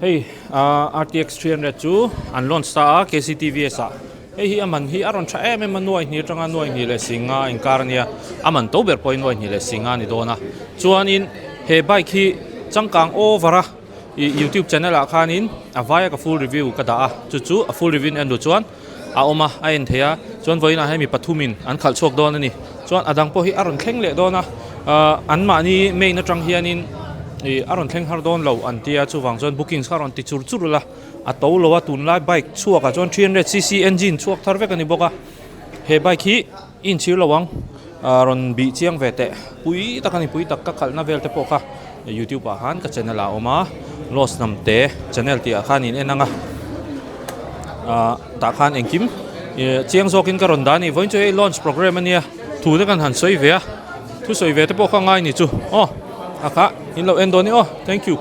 Hei RTX 300 chu an launch ta a KCTVS ah. Hei hi a man hi a rawn tha em em a nuai hnih atanga nuai hnih leh singa inkar ania a man to ber pawhin nuai hnih leh singa a ni dawn a. Chuanin he bike hi changkang over a ih youtube channel ah khanin a vaia ka full review ka dah a chu chu a full review en duh chuan a awm a a en thei a chuan vawiinah hian mi pathumin an khalh chhuak dawn a ni chuan a dang pawh hi a rawn thleng leh dawn a ahh anmahni main atang hianin ih a rawn thleng har dawn lo an tia chuvang chuan bookings kha a rawn ti chur chur la a to lo a tunlai bike chhuakah chuan 300 cc engine chhuak thar vek a ni bawk a he bike hi i inchhir lo ang ah rawn bih chiang ve teh pui tak a ni pui tak ka khalhna vel te pawh kha youtube ah khan ka channel ah a awm a lost hnam te channel tih ah khan in en ang a ah tah khan engkim ih chiang zawkin ka rawn dah a ni vawiin chu hei launch programme a nia thu te kan han sawi ve a thu sawi ve te pawh kha ngai ni chu aw a kha in lo en dawn e aw thank you.